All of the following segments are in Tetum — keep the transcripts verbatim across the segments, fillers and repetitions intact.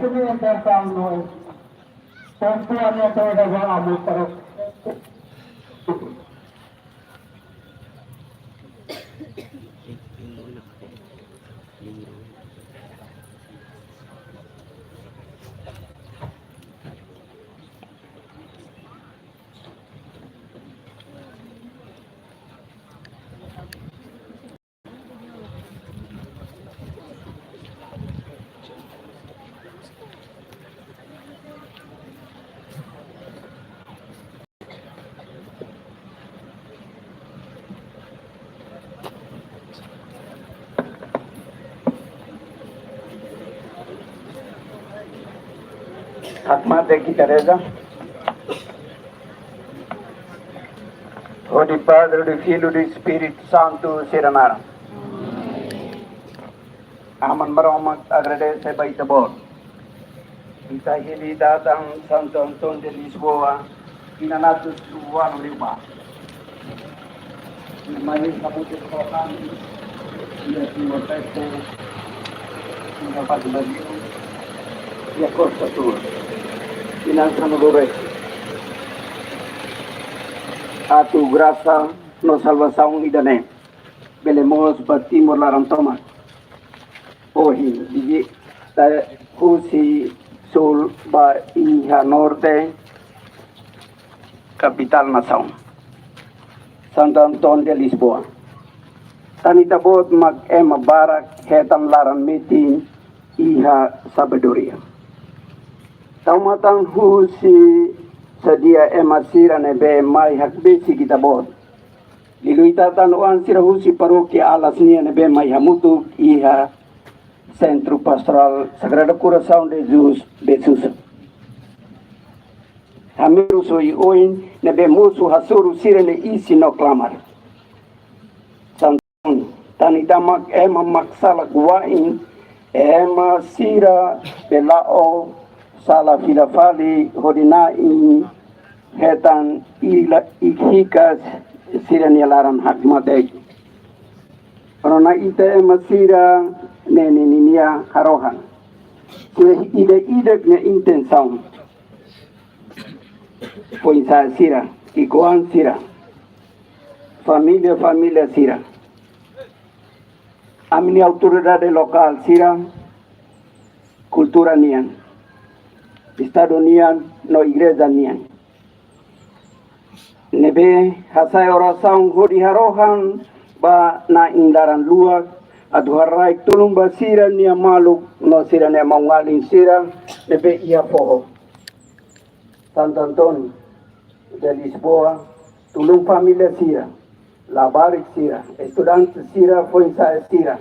Ini tentang noi. Tentu hanya saya dapat ambil terus. Hakmatek ita reza. Hodi Padre, hodi Filho, hodi Espíritu Santu sira naran. Aman Maromak agradese ba Ita-Boot. Ita hili datan Santo Antônio de Lisboa, tinan atus ualu liubá. Mai hamutuk ho ami, iha Timor-Leste, iha Batu Badiu, iha Costa Sul, tinan sanulu-resin. Atu grasa no salvasaun ida-ne'e bele moos ba Timor laran tomak. Ohin, digi, ta, husi sul ba iha norte, kapitál nasaun, Santo Antônio de Lisboa. Tan Ita-Boot mak ema barak hetan laran metin iha sabedoria. Tau matan husi sadia ema sira ne'ebé mai hakbesik Ita-Boot. Liuliu ita tan oan sira husi parókia Alas nian ne'ebé mai hamutuk iha Sentru Pastorál Sagrado Coração de Jesus Besusu. Hameru soi oin ne'ebé mosu hasoru sira-nia isin no klamar. Santon, tan ida mak ema mak sala kuain, ema sira bele la'o sala fila fali hodi na'in hetan ila ikikas sira-nia laran hakmatek. Rona ita ema sira-ne'e ninia harohan. Sira ida-idak nia intensaun. Foin-sa'e sira, ki'ikoan sira, família-família sira. Ami-nia autoridade lokál sira, kultura nian, estadu nian, no igreja nian. Ne'ebé hasa'e orasaun hodi harohan ba na'in laran luak, atu haraik tulun ba sira-nia maluk, no sira-nia maun-alin sira, ne'ebé iha foho. Santo Antônio de Lisboa, tulun família sira, labarik sira, estudante sira, foin-sa'e sira.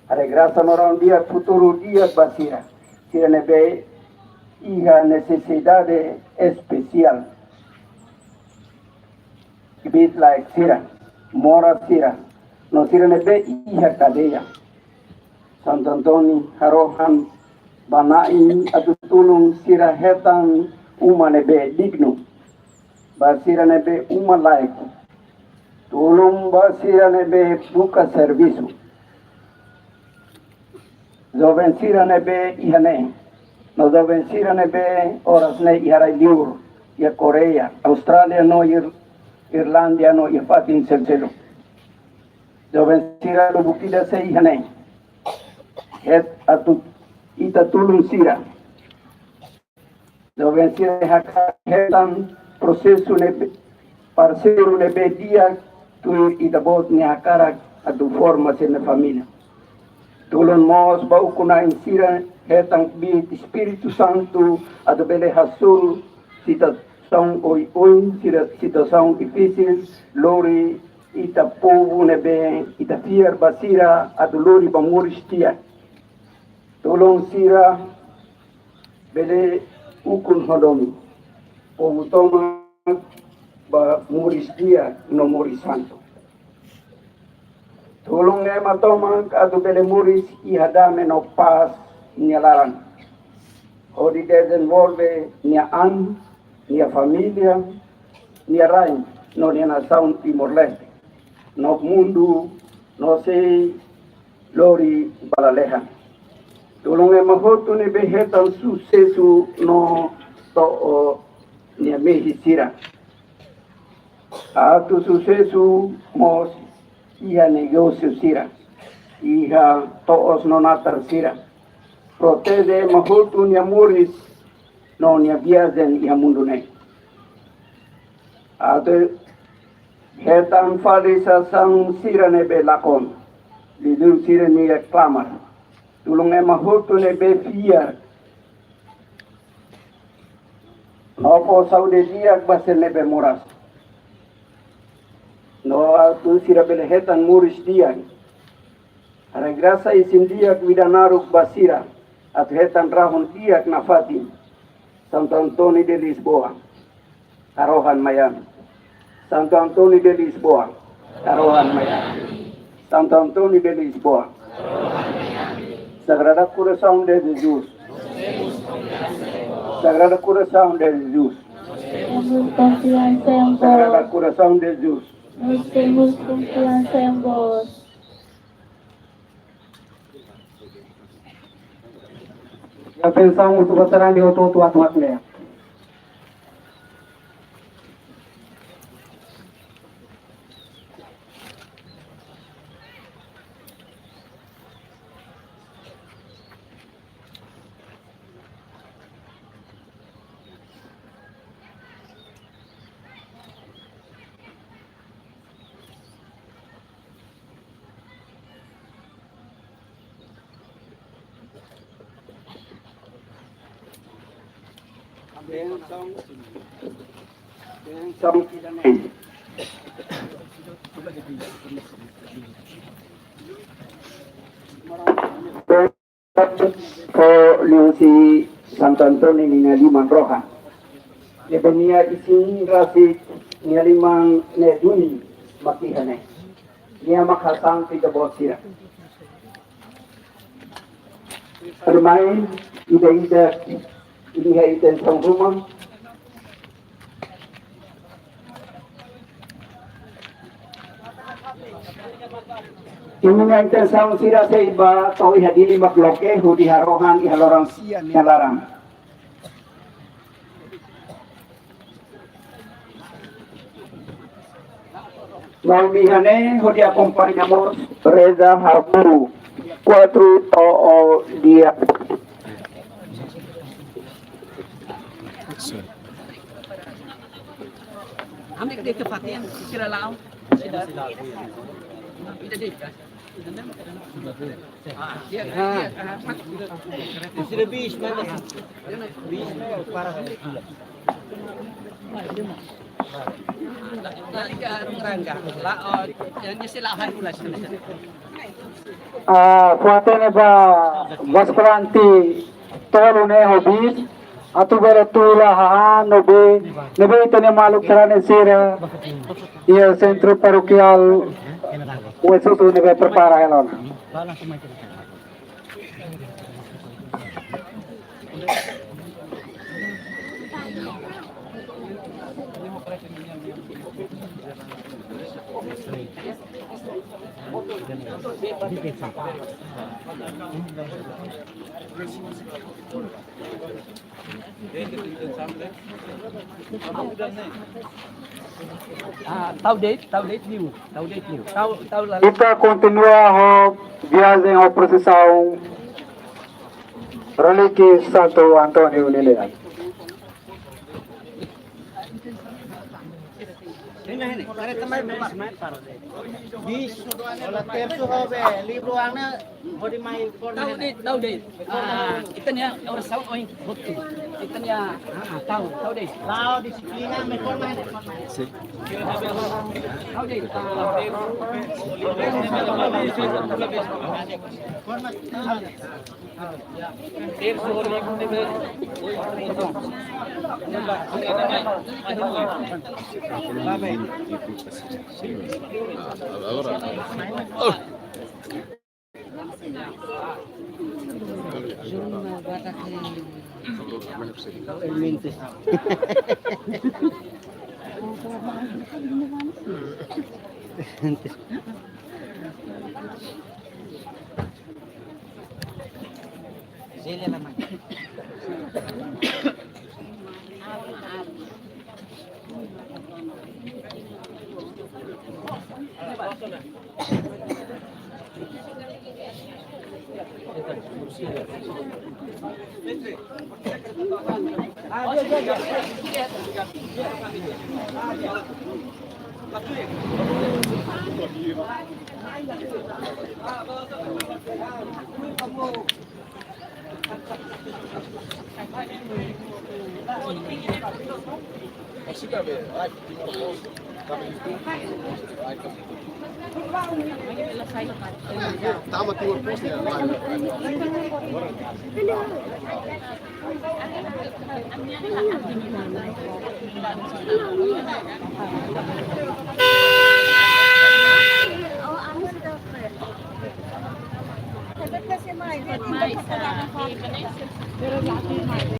Haree grasa no raun di'ak, futuru di'ak ba sira. Sira ne'ebé iha nesesidade espesiál. Kbiit-laek sira, moras sira, no sira ne'ebé iha kadeia. Santo Antônio harohan ba na'in atu tulun sira hetan uma ne'ebé dignu, ba sira ne'ebé uma laek. Tulun ba sira ne'ebé buka servisu. Joven sira ne'ebé iha ne'e, no joven sira ne'ebé oras ne'e iha rai-liur, iha Koreia, Austrália no Ir-, Irlándia no iha fatin seluk-seluk. Joven sira lubuk ida sei iha ne'e. Hetan atu ita tulun sira. Joven sira hakarak hetan prosesu ne'ebé, parseiru ne'ebé di'ak tuir Ita-Boot nia hakarak atu forma sira-nia família. Tulun mós ba ukun-na'in sira hetan kbiit Espíritu Santu atu bele hasoru situasaun oioin, sira situasaun difisil, lori ita povu ne'ebé ita fiar ba sira atu lori ba moris di'ak. Tulun sira bele ukun ho domin. Povu tomak ba moris di'ak no moris santu. Tulun ema tomak atu bele moris iha dame no pás nia laran. Hodi dezenvolve nia an, nia família, nia rai, no nia nasaun Timor-Leste. No mundu, no sei lori ba lalehan. Tulun ema hotu ne'ebé hetan susesu no to'o nia mehi sira. Atu susesu mós iha negósiu sira, iha to'os no natar sira. Proteje ema hotu nia moris no nia viajen iha mundu ne'e. Atu hetan fali sasán sira ne'ebé lakon, liuliu sira-nia klamar. Tulun ema hotu ne'ebé fiar, no fó saúde di'ak ba sira ne'ebé moras. No atu sira bele hetan moris di'ak. Haraik grasa isin di'ak, vida naruk ba sira, atu hetan rahun di'ak nafatin. Santo António de Lisboa, karohan mai ami. Santo António de Lisboa, karohan mai ami. Santo António de Lisboa. Sagrado Coração de Jesus. Sagrado Coração de Jesus. Temos confiança em Sagrado vós. Coração de Jesus. Nós temos confiança em vós. Atensaun, husu ba sarani hotu-hotu atu hakne'ak. Bensaun, bensaun ida-ne'e fó liuhusi Santo António nia liman rohan. Ne'ebé nia isin rasik nia liman ne'e duni mak iha ne'e. Nia mak hasan ita-boot sira. Tuirmai, ida-idak iha intensaun ruma. Imi-nia intensaun sira sei bá to'o iha Dili mak loke hodi harohan iha loron sia nia laran. No imi iha ne'e hodi akompaña mós reza hahú. Kuatru to'o di'ak. Ami ke ke fatin sira la'o. Sira. Ida de'it ka? Ah, fó-hatene ba baskulante tolu ne'e ho bis, atu bele tula hahán no bee, ne'ebé ita-nia maluk sarani sira iha sentru parokiál Oesusu ne'ebé prepara hela ona. Ah, tau de'it, tau de'it liu, tau de'it liu. Tau, tau la. Ita kontinua ho viajen ho prosisaun relíkia Santo António Lelean. Bis, ola tersu ho bee, livru ana, hodi mai forma. Tau de'it, tau de'it. Ah, ita-nia orasaun ohin hotu. Ita-nia, ah, tau, tau de'it. Tau disiplina, mai forma. Tau de'it, ah. Forma.